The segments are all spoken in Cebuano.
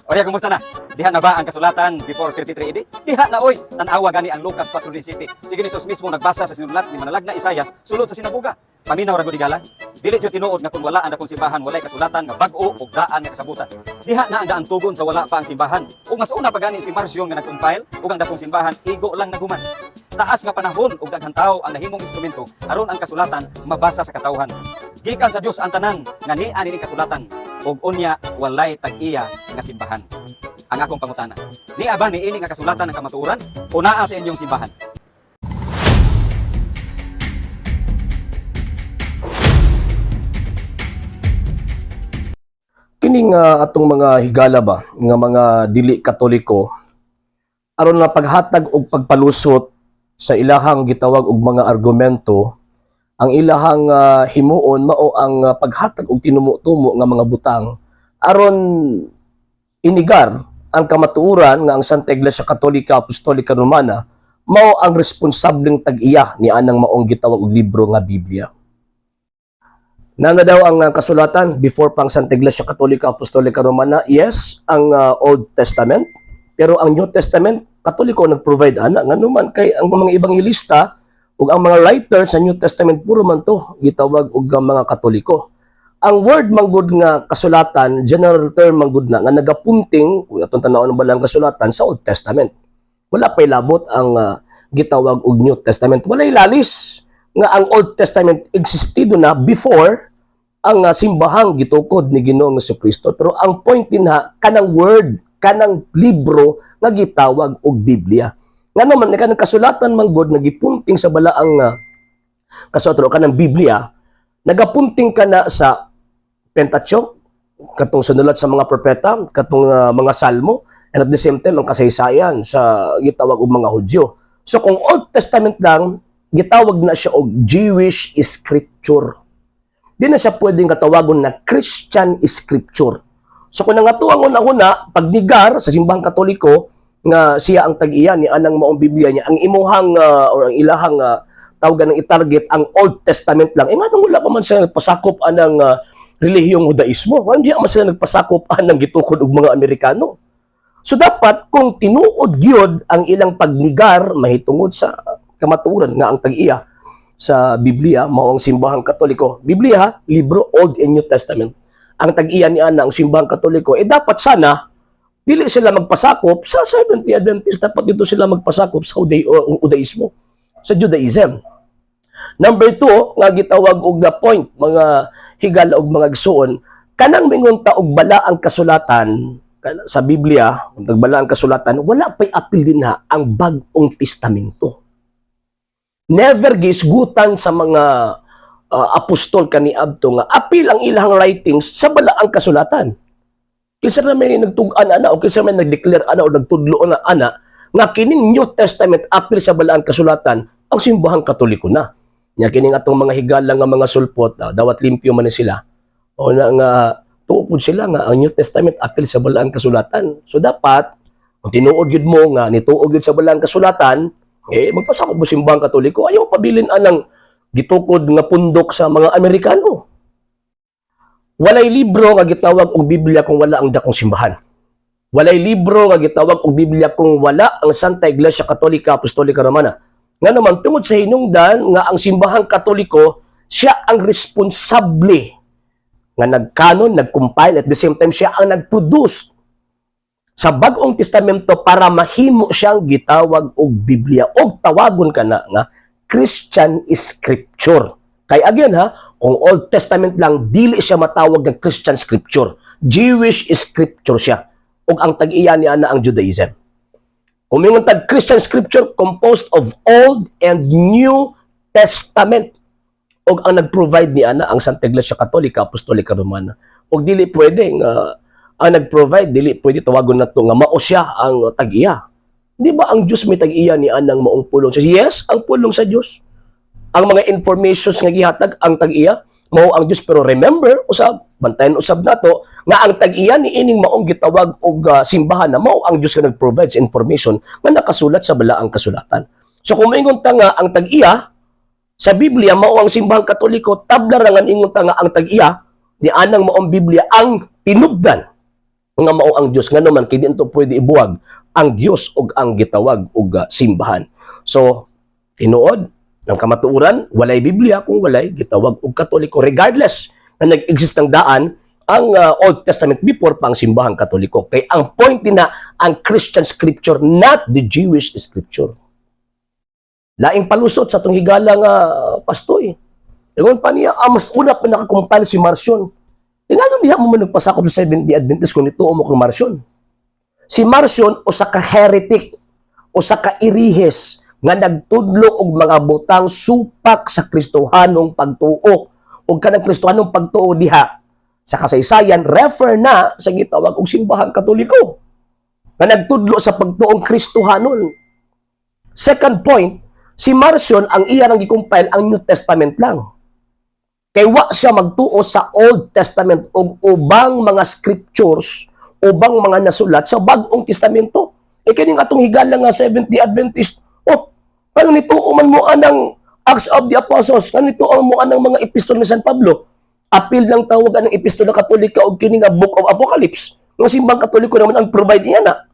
Oya, kumusta na? Diha na ba ang kasulatan before 33 AD? Diha na oy. Tan-awa gani ang Lucas 4:17. Sige ni Jesus mismo nagbasa sa sinulat ni Manalagna Isayas sulod sa sinagoga. Paminaw ra gud higala. Dili jud tinuod nga kung wala ang dakong simbahan walay kasulatan nga bag-o ug daan nga kasabutan. Diha na ang daan tugon sa wala pa ang simbahan. Ug mas una pa gani si Marcion nga nag-compile ug ang dakong simbahan igo lang naguman. Taas nga panahon ug daghang tawo ang nahimong instrumento aron ang kasulatan mabasa sa katawhan. Gikan sa Dios ang tanan nga niya ni kasulatan ug unya walay tag-iya nga simbahan. Ang akong pangutana, niya ba niini nga kasulatan ang kamatuoran o naa sa inyong simbahan? Kining atong mga higala ba nga mga dili Katoliko, aron na paghatag og pagpalusot sa ilahang gitawag og mga argumento, ang ilahang himuon mao ang paghatag og tinumo-tumo nga mga butang aron inigar ang kamatuoran nga ang Santa Iglesia Katolika Apostolika Romana mao ang responsableng tag-iya ni anang maong gitawag og libro nga Biblia. Nana daw ang kasulatan before pang Santa Iglesia Katolika Apostolika Romana? Yes, ang Old Testament. Pero ang New Testament, Katoliko nag-provide ana. Ngano man kay ang mga ebanghelista ug ang mga writer sa New Testament puro man to gitawag og mga Katoliko. Ang word manggod nga kasulatan, general term manggod na nga nagapunting kung atong tan-awon ang balaang kasulatan sa Old Testament. Wala pa'y labot ang gitawag og New Testament. Walay lalis nga ang Old Testament existido na before ang simbahang gitukod ni Ginoong Kristo. Pero ang point din ha, kanang word, kanang libro nga gitawag og Biblia. Nga naman kanang kasulatan man gud nga gipunting sa balaang kasulatan o kanang Biblia, nagapunting ka na sa Pentateuch, katong sinulat sa mga propeta, katong mga salmo, and at the same time ang kasaysayan sa gitawag og mga Hudyo. So kung Old Testament lang, gitawag na siya og Jewish scripture. Di na siya pwedeng katawagon na Christian scripture. So kung nangatuang una-una, pagnigar sa simbahang Katoliko, nga siya ang tag-iya ni anang maong Biblia niya, ang imuhang or ang ilahang tawagan ng i-target ang Old Testament lang. Eh nga wala pa man sila nagpasakop anang relihiyong Judaismo. Hindi man sila nagpasakop anang gitukod og mga Amerikano. So dapat kung tinuod gyud ang ilang pagnigar mahitungod sa kamatuoran nga ang tag-iya sa Biblia mao ang simbahang Katoliko. Biblia ha, libro Old and New Testament. Ang tag-iya ni ana ang simbahang Katoliko, eh dapat sana dili sila magpasakop sa Seventh-day Adventist, dapat dito sila magpasakop sa Judaismo, sa Judaism. Number two, nga gitawag og the point, mga higala og mga igsuon, kanang mingon ta og bala ang kasulatan sa Biblia, kung nagbala ang kasulatan, wala pa'y apil din ha ang Bagong Testamento. Never gisgutan sa mga apostol kaniadto nga apil ang ilang writings sa balaang kasulatan. Kinsa na may nagtug-an ana o kinsa may nagdeclare ana o nagtudlo na ana nga kining New Testament apil sa balaang kasulatan, ang simbahang Katoliko na. Nya kining atong mga higala nga mga sulpot, dawat limpyo man ni sila. O na nga tuo pud sila nga ang New Testament apil sa balaang kasulatan. So dapat kung tinuod gyud mo nga nituo gyud sa balaang kasulatan, eh magpasakop mo simbahang Katoliko, ayaw pabilin anang gitukod nga pundok sa mga Amerikano. Walay libro nga gitawag og Biblia kung wala ang dakong simbahan. Walay libro nga gitawag og Biblia kung wala ang Santa Iglesia Katolika Apostolika Romana. Nga naman tungod sa hinungdan nga ang simbahang Katoliko siya ang responsable nga nagkanon, nag-compile, at the same time siya ang nag-produce sa Bagong Testamento para mahimo siyang gitawag og Biblia og tawagon ka na nga Christian Scripture. Kay again ha, kung Old Testament lang, dili siya matawag ng Christian Scripture. Jewish Scripture siya. Ug ang tag-iya niya na ang Judaism. Kung mingon tag Christian Scripture, composed of Old and New Testament. Ug ang nag-provide ni ana ang Santa Iglesia Katolika Apostolika Romana. Ug dili pwede nga ang nag-provide, dili pwede tawagon nato nga mao siya ang tag-iya. Di ba ang Diyos may tag-iya ni anang maong pulong sa Yes, ang pulong sa Diyos. Ang mga informations nga gihatag ang tag-iya mao ang Diyos, pero remember usab, bantayan usab nato nga ang tag-iya ni ining maong gitawag og simbahan na mao ang Diyos nga nag-provide sa information nga nakasulat sa balaang kasulatan. So kung moingon ta nga ang tag-iya sa Biblia mao ang simbahang Katoliko, tabla ra nga ingon ta nga ang tag-iya ni anang maong Biblia ang tinubdan Nga mao ang Dios, ngano man kay di to pwede ibuwag ang Dios ug ang gitawag og simbahan. So tinuod ng kamatuoran, walay Biblia kung walay gitawag og Katoliko, regardless na nag-exist ng daan ang Old Testament before pa ang Simbahang Katoliko. Kay ang point din na ang Christian scripture, not the Jewish scripture. Laing palusot sa atong higala nga pastoy. Ingon pa niya, mas una pa nakakompile si Marcion. E nga diha mo man nagpasakop sa Seventh-day Adventist kung ito mo kang Marcion? Si Marcion usa ka heretic, usa ka irihes nga nagtudlo og mga butang supak sa Kristohanong pagtuo. Ug kanang Kristohanong pagtuo diha sa kasaysayan, refer na sa gitawag og Simbahang Katoliko nga nagtudlo sa pagtuong Kristohanon. Second point, si Marcion, ang iya nang gi-compile ang New Testament lang. Kay wa siya magtuo sa Old Testament ug ubang mga scriptures, ubang mga nasulat sa Bag-ong Testamento. E kining atong higala nga Seventh-day Adventist, oh, paano nituo man mo anang Acts of the Apostles, ano nituo mo anang mga epistol ni San Pablo? Apil lang tawag anang Epistola Katolika og kini nga Book of Apocalypse. Nga Simbang Katoliko naman ang provide niya na.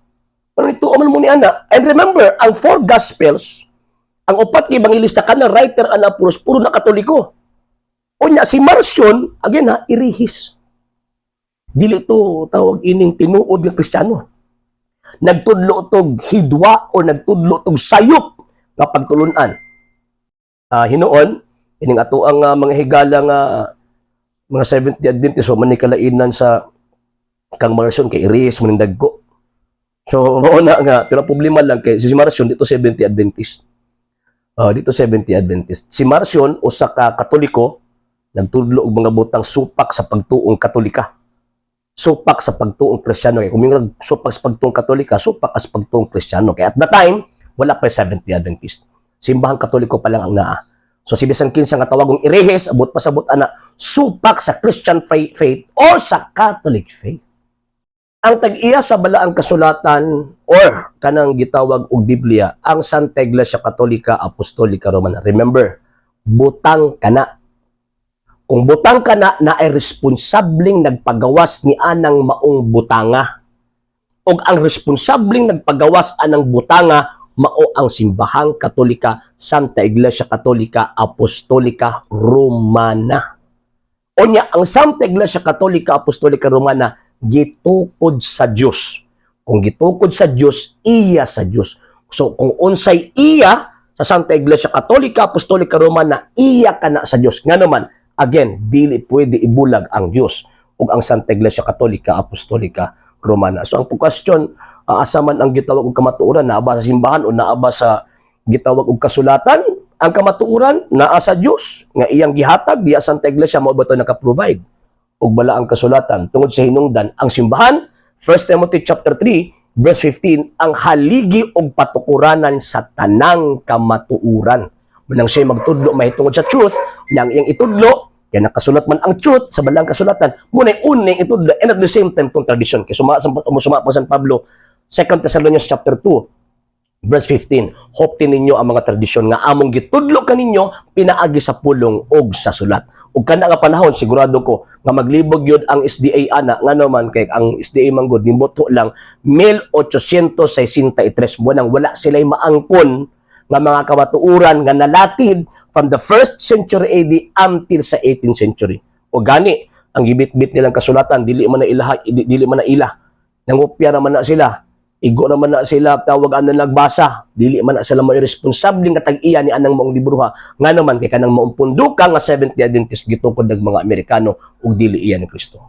Ano nituo man mo ni ana? And remember, ang four Gospels, ang upat nga ebanghelista, kana writer ana puros puro na Katoliko. Unya si Marcion, again ha, irihis. Dili to tawag ining tinuod nga Kristiyano. Nagtudlo tog hidwa o nagtudlo tog sayop nga pagtulunan. Hinuon, ining ato ang mga higala nga mga Seventh-day Adventist, so man ni kalainan sa kang Marcion kay irihis man ning dagko. So mao na nga, pero problema lang kay si Marcion dito Seventh-day Adventist. Dito Seventh-day Adventist. Si Marcion usa ka Katoliko, nagtudlo og mga butang supak sa pagtuong Katolika. Supak sa pagtuong Kristiyano. Kaya kung yung supak sa pagtuong Katolika, supak sa pagtuong Kristiyano. Kaya at the time, wala pa Seventh-day Adventist. Simbahang Katoliko pa lang ang naa. So si bisan kinsa nga tawagong irehes, abot pasabot ana, supak sa Christian faith or sa Catholic faith. Ang tag-iya sa Balaang Kasulatan or kanang gitawag og Biblia, ang Santa Iglesia Katolika Apostolika Romana. Remember, butang kana. Kung butang kana na ay responsableng nagpagawas ni anang maong butanga. Og ang responsableng nagpagawas anang butanga mao ang Simbahang Katolika, Santa Iglesia Katolika Apostolika Romana. Unya ang Santa Iglesia Katolika Apostolika Romana gitukod sa Dios. Kung gitukod sa Dios, iya sa Dios. So kung unsay iya sa Santa Iglesia Katolika Apostolika Romana, iya kana sa Dios. Ngano man, again, dili pwede ibulag ang Dios ug ang Santa Iglesia Katolika Apostolika Romana. So ang question, asa man ang gitawag og kamatuoran, naa ba sa simbahan o naa ba sa gitawag og kasulatan? Ang kamatuoran naa sa Dios nga iyang gihatag diya Santa Iglesia. Mao ba to naka-provide og Balaang Kasulatan? Tungod sa hinungdan, ang simbahan, 1 Timothy chapter 3 verse 15, ang haligi og patukuranan sa tanang kamatuoran. Manang siya magtudlo mahitungod sa truth, yang iyang itudlo kaya nakasulat man ang truth sa Balaang Kasulatan, muna uning itudlo, and at the same time kung tradisyon kay suma suma pa San Pablo, 2 Thessalonians chapter 2 verse 15, "Hopti ninyo ang mga tradisyon nga among gitudlo kaninyo pinaagi sa pulong og sa sulat." Ug kana nga panahon, sigurado ko nga maglibog yun ang SDA ana, ngano man kay ang SDA man gud nibuto lang 1863, buwan nang wala sila'y maangkon nga mga kamatuoran nga nalatid from the first century AD until sa 18th century. O gani, ang gibit-bit nilang kasulatan dili man na ilaha, dili man na ila. Nangopya naman na sila. Igo naman na sila tawag ana nagbasa. Dili man na sila may responsable nga tag-iya ni anang maong libroha. Ngano man kay kanang maong punduka nga Seventh-day Adventist gitukod ng mga Amerikano ug dili iya ni Kristo.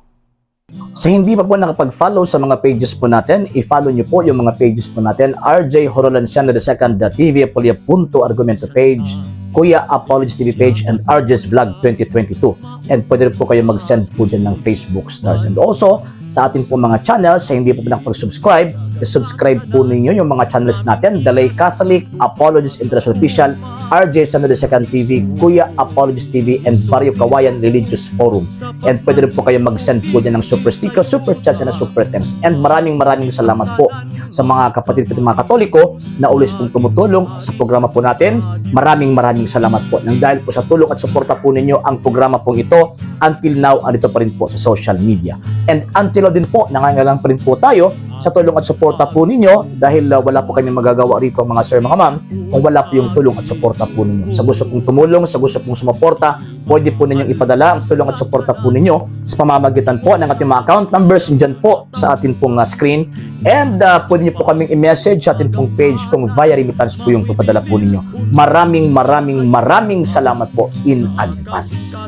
Sa hindi pa po nakapag-follow sa mga pages po natin, i-follow nyo po yung mga pages po natin. RJ Horolanciano II, the TV Apolia Punto Argumento page, Kuya Apologies TV page, and RJ's Vlog 2022. And pwede rin po kayo mag-send po dyan ng Facebook stars. And also, sa ating po mga channels, sa hindi po nakapag-subscribe, I-subscribe po ninyo yung mga channels natin, Dalay Catholic, Apologist International Official, RJ San Second TV, Kuya Apologist TV, and Barrio Kawayan Religious Forum. And pwede rin po kayo mag-send po dyan ng super sticker, super chat, and super thanks. And maraming maraming salamat po sa mga kapatid ko, mga Katoliko na always pong tumutulong sa programa po natin. Maraming maraming salamat po. Nang dahil po sa tulong at suporta po ninyo, ang programa pong ito until now andito pa rin po sa social media. And until now din po, nangangailangan pa rin po tayo sa tulong at suporta po ninyo dahil wala po kami magagawa rito, mga sir, mga ma'am, kung wala po yung tulong at suporta po ninyo. Sa gusto pong tumulong, sa gusto pong sumuporta, pwede po ninyong ipadala ang tulong at suporta po ninyo sa pamamagitan po ng ating mga account numbers dyan po sa atin pong screen. And pwede niyo po kaming i-message sa atin pong page kung via remittance po yung papadala po ninyo. Maraming maraming maraming salamat po in advance.